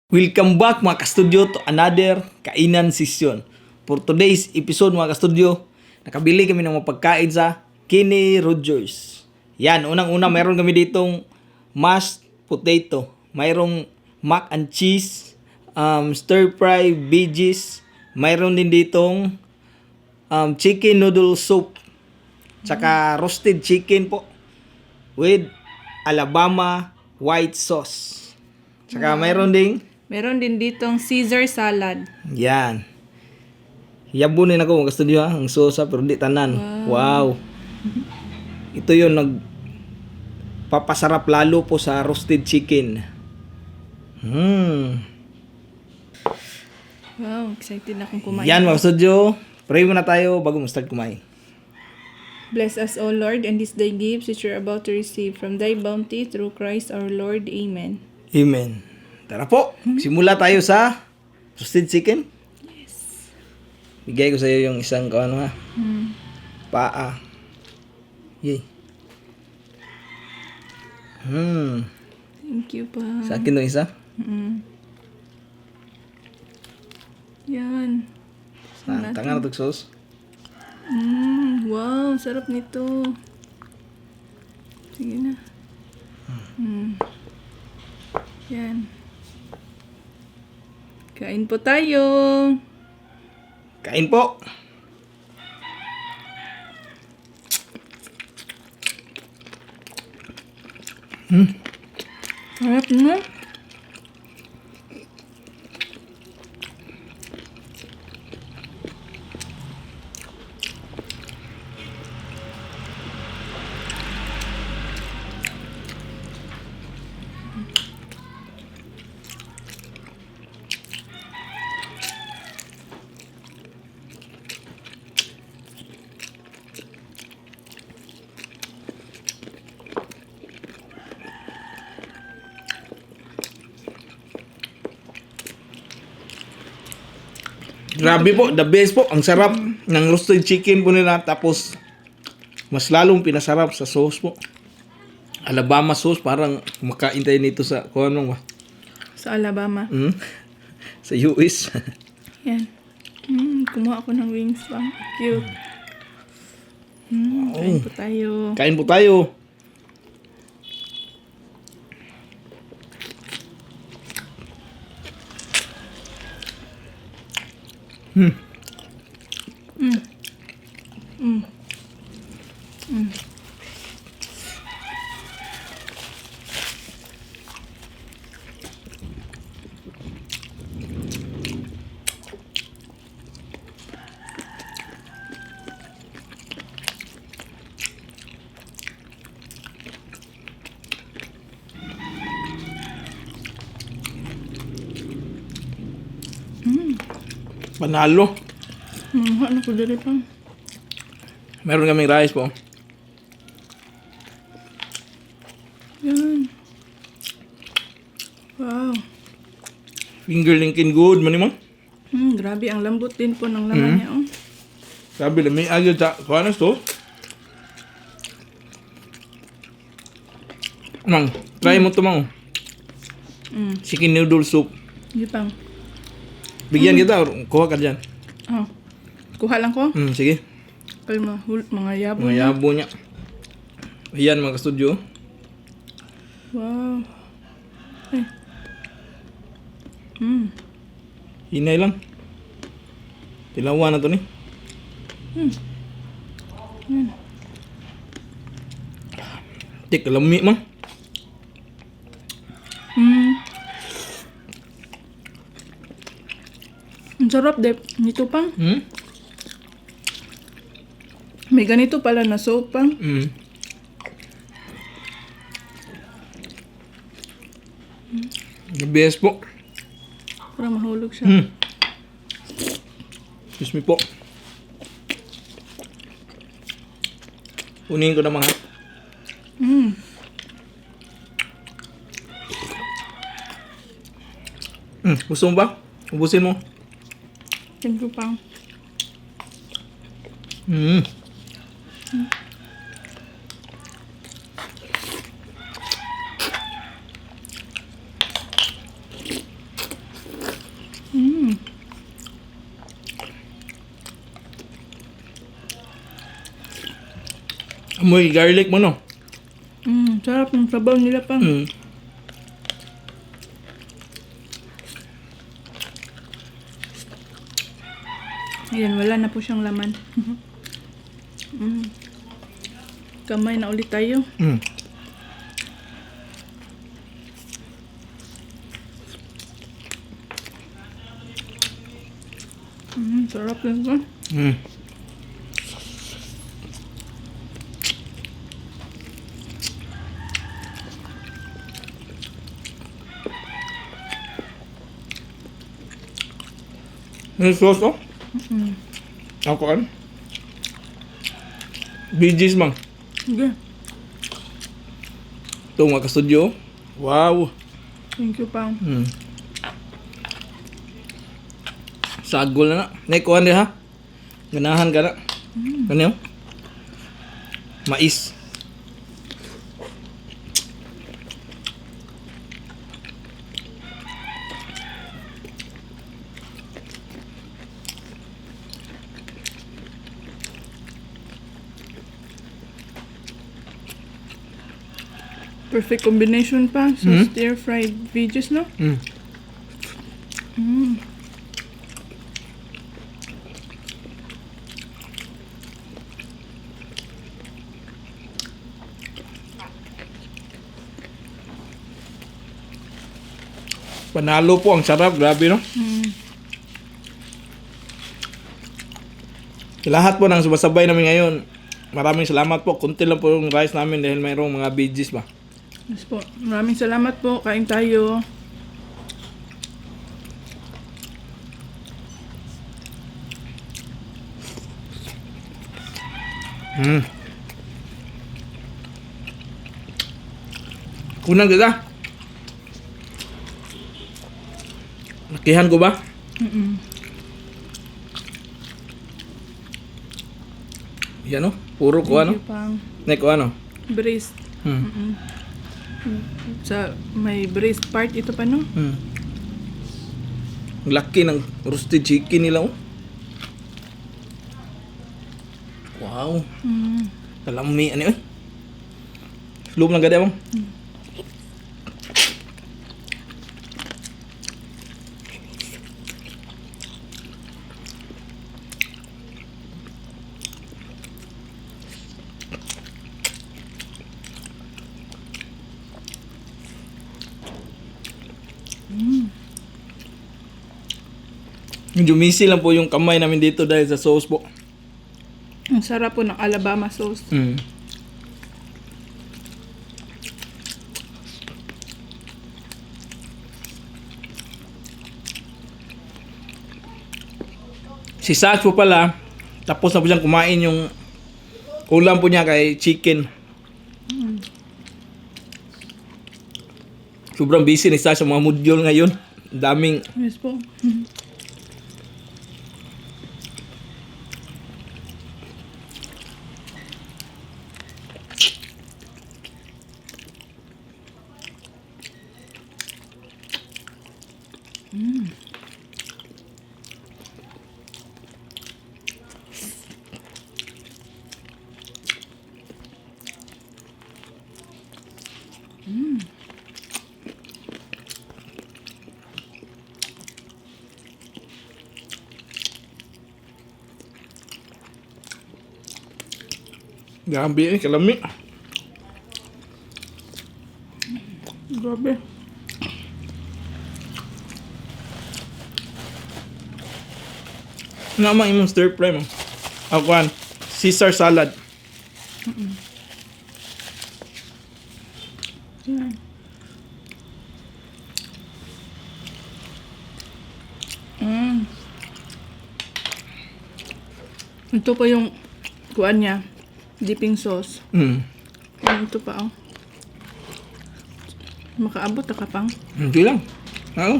Welcome back mga kastudyo to another kainan session. For today's episode mga kastudyo, nakabili kami ng mga pagkain sa Kenny Rogers. Yan, unang-una mayroon kami ditong mashed potato. Mayroong mac and cheese, stir fry veggies. Mayroon din ditong chicken noodle soup. Tsaka roasted chicken po with Alabama white sauce. Tsaka mayroon ding Meron din ditong Caesar salad. yan. Yabunin ako mga studio ha, ang sosa pero di tanan. Wow. Ito yung papasarap lalo po sa roasted chicken. Wow, excited na akong kumain. Yan mga studio. Pray muna tayo bago start kumain. Bless us, O Lord, and this thy gifts which we are about to receive from thy bounty through Christ our Lord. Amen. Amen. Tara po, simula tayo sa roasted chicken. Yes. Bigay ko sa iyo yung isang paa. Yay. Thank you pa. Sa akin yung isa. Yan. Tangan na itong sauce. Wow, sarap nito. Sige na. Yan. Kain po tayo. Kain po. Sarap na. Grabe po, the best po. Ang sarap ng roasted chicken po nila. Tapos, mas lalong pinasarap sa sauce po. Alabama sauce, parang makain tayo nito sa, kung ano ba? Sa Alabama. Sa US. Yan. Kumuha ako ng wings pa. Cute. Kain po tayo. Kain po tayo. Panalo. Ano ko dali pa? Meron kaming rice po. Yan. Wow. Finger linkin good. Mani mo? Grabe, ang lambot din po ng laman niya. Oh. Sabi lang, may agad sa kanas to. Mang, try mo to mang. Chicken noodle soup. Hindi pang. Bigyan kita or kuha ka dyan. Oh. Kuha lang ko. Sige. Kaya mga yabo Mga niya. yabo niya. Ayan mga studio. Wow. Ay. Hinay lang. Tilawan na to ni. Tik, lami mang. Ang sarap, Dep. Nito pang. Hmm? May ganito pala na soup pang. The best po. Para mahulog siya. Excuse me po. Kunin ko na mga. Gusto mo ba? Ubusin mo. Thank you pang. Amoy garlic mo, no? Sarap ng sabaw nila pa. Ayan, wala na po siyang laman. Kamay na ulit tayo. Sarap lang ito. May sauce, oh? Ako kan? BG's, mang. Sige. Ito, mga ka-studio. Wow. Thank you, Pang. Sagol na na. Naikuhan di ha? Ganahan ka na. Ano yun? Mais. Perfect combination pa. So, stir-fried veggies, no? Panalo po, ang sarap. Grabe, no? Sa lahat po ng sumasabay namin ngayon, maraming salamat po. Kunti lang po yung rice namin dahil mayroong mga veggies ba. Yes po. Maraming salamat po. Kain tayo. Kunang kita. Nakihan ko ba? Yan o. Puro ko ano. Thank you, Pang. Neko ano. Braised. Sa may braised part ito pa, no? Ang laki ng roasted chicken nila oh. Wow. Kalami ano eh. Loob lang gada mo. Medyo messy lang po yung kamay namin dito dahil sa sauce po. Ang sarap po ng Alabama sauce. Si Sax po pala, tapos na po siyang kumain yung ulam po niya kay chicken. Sobrang busy ni Sax sa mga module ngayon. Daming Yes po. grabe eh, kalami. Grabe. Naman imong stir fry mo. Akuan, Caesar salad. Ito pa yung kuan niya. Dipping sauce. Ito pa, oh. Makaabot ta ka, Pang. Hindi lang. Oo.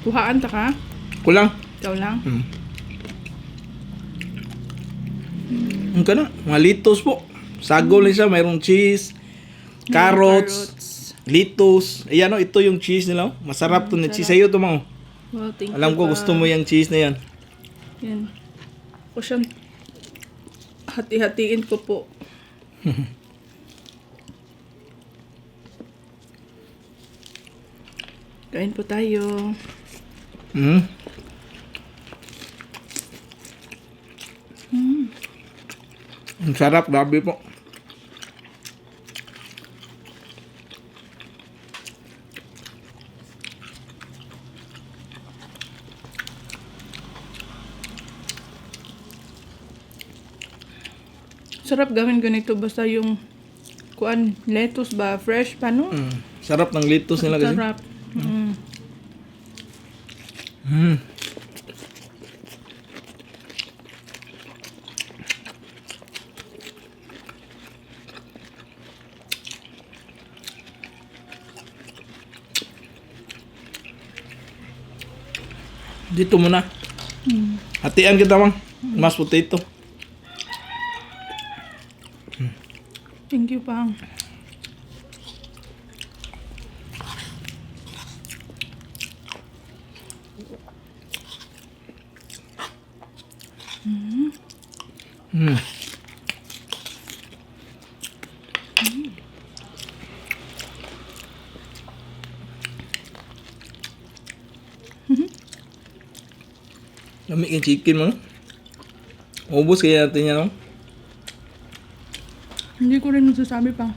Kuhaan ta ka. Kulang. Ikaw lang. Ang kana, mga litos po. Sagol lang siya, mayroong cheese, carrots, litos. Ayan o, ito yung cheese nila. Masarap to na cheese. Sa'yo to mga. Well, thank Alam you, ko Pang. gusto mo yung cheese na yan. Yan. Ako siyang hati-hatiin ko po. Kain po tayo. Hmm. Ang sarap, grabe po. Sarap gawin ganito basta yung kuan, lettuce ba? Fresh pa, no? Sarap ng lettuce nila kasi. Sarap. Mm. Hmm. Dito muna. Hatian kita, Mang. Mas potato. Thank you, Pang. Hmm. Lamig yung chicken mo, no? Ubus kaya natin yan, no? Hindi ko rin masasabi pa.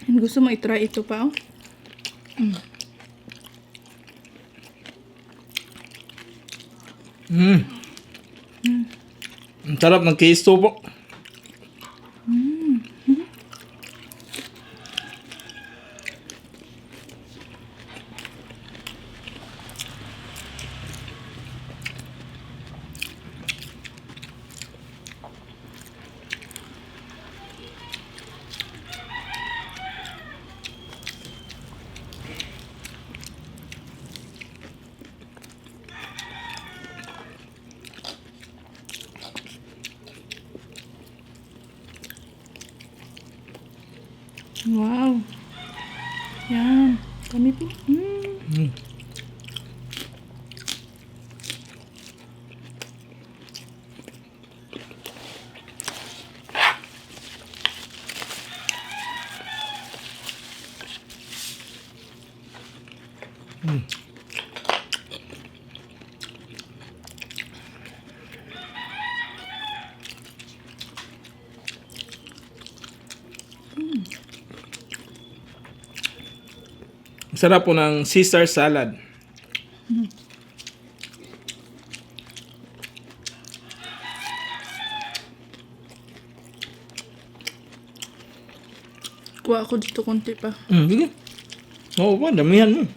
Gusto mo i-try ito pa, oh? Ang sarap ng queso po. Wow. Yan. Kami po. Ang sarap po ng Caesar salad. Kuha ako dito konti pa. Sige. Oo pa, damihan mo.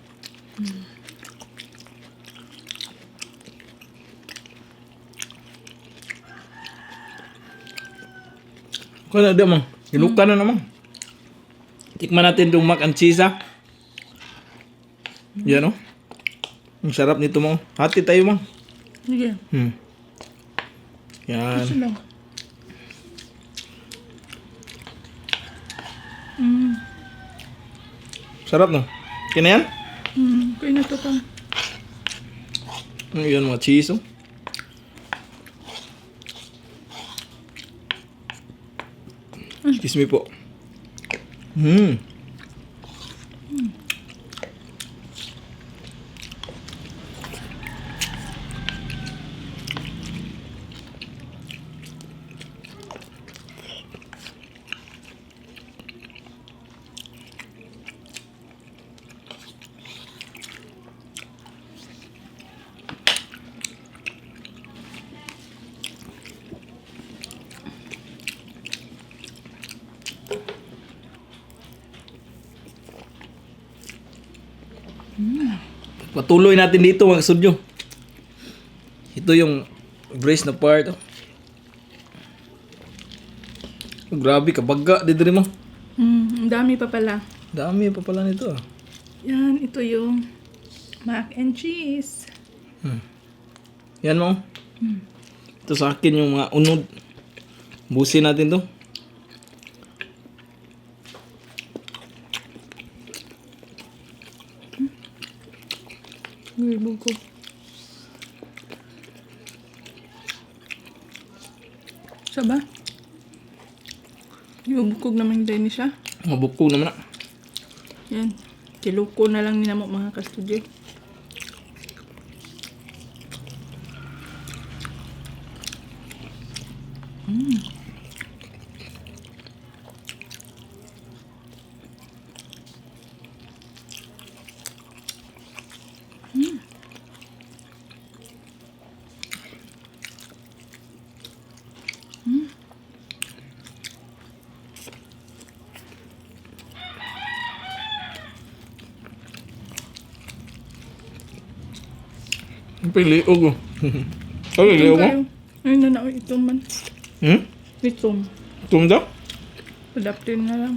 Kaya na mang. Hinuka na naman. Tikman natin itong mac and cheese, ha? Yan, oh. Ang sarap nito, mo. Hati tayo, mang. Sige. Yan. Gusto lang. Sarap, no? Kaya na yan? Kaya na to pa. Yan, mga cheese, oh. Excuse me po. Patuloy natin dito, mga studio. Ito yung brace na part, oh. Oh, grabe, kabaga, didiri mo. Ang dami pa pala. Dami pa pala nito, ah. Yan, ito yung mac and cheese. Yan mo. Ito sa akin yung mga unod. Busin natin to. Ngibog ko. Siya ba? Ibubukog naman din ni siya. Mabukog naman na. Yan. Kiluko na lang nila mo mga ka-studio. Piliog. Ay, liog mo? Ay, nanao itong man. Hmm? Itong. Tumda? Adaptin na lang.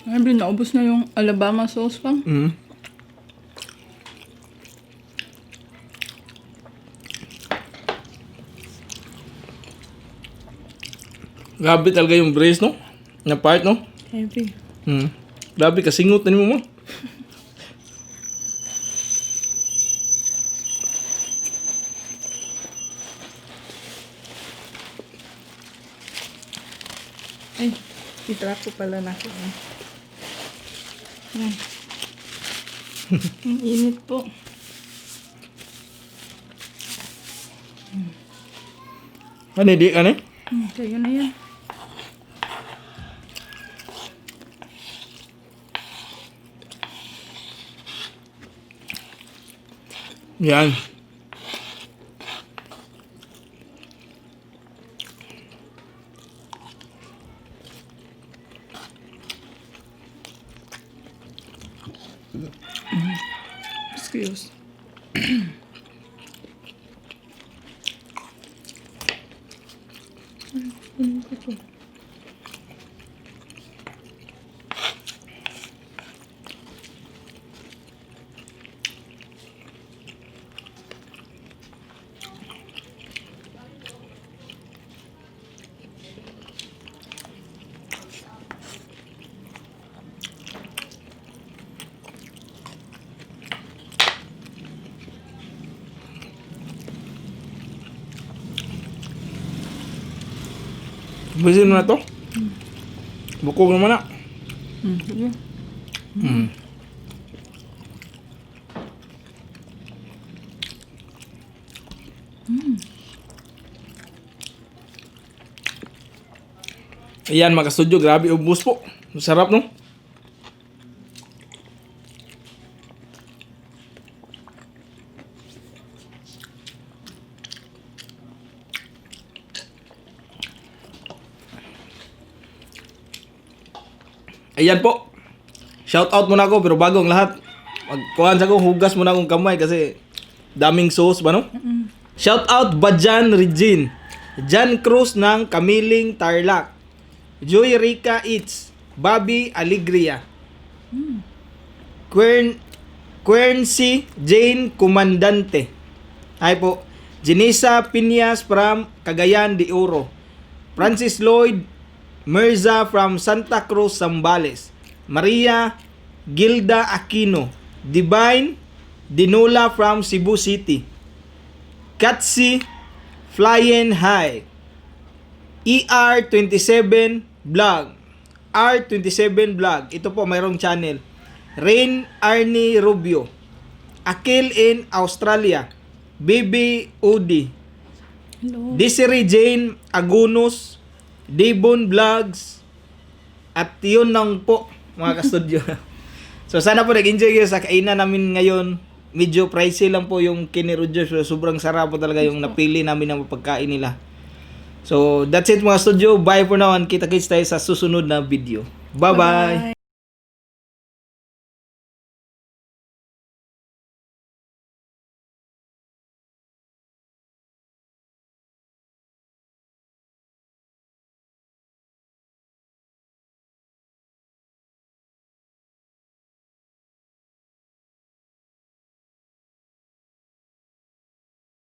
Ay, naubos na yung Alabama sauce pang. Hmm. Grabe talaga yung brace, no? Na part, no? Heavy. Hmm. Grabe, kasingot na mo mo. Ay, itrap ko pala na ako. Yan. Ang init po. Ano, di ka na? Kaya na yan. Yan. Excuse. Busin mo na to. Bukog naman na. Sige. Hmm. Ayan mga ka-studio, grabe ubos po. Masarap, no? Ayan po. Shout out muna ako pero bago ang lahat. Magkuhan sa ko, hugas muna akong kamay kasi daming sauce ba, no? Shout out Bajan Regine, Jan Cruz ng Kamiling Tarlac, Joy Rica Eats, Bobby Alegria, Querncy Jane Comandante. Ay po, Jenisa Piñas from Cagayan de Oro, Francis Lloyd Mirza from Santa Cruz, Zambales, Maria Gilda Aquino, Divine Dinola from Cebu City, Katsi Flying High, ER27 Vlog. R27 Vlog. Ito po, mayroong channel. Rain Arnie Rubio. Akil in Australia. Baby Udi. Hello. Desiree Jane Agunos. Devon Vlogs. At yun lang po, mga kastudyo. So sana po nag-enjoy kayo sa kainan namin ngayon. Medyo pricey lang po yung Kenny Rogers. So, sobrang sarap po talaga yung napili namin ng pagkain nila. So that's it mga studio. Bye for now. Kita-kits tayo sa susunod na video. Bye-bye!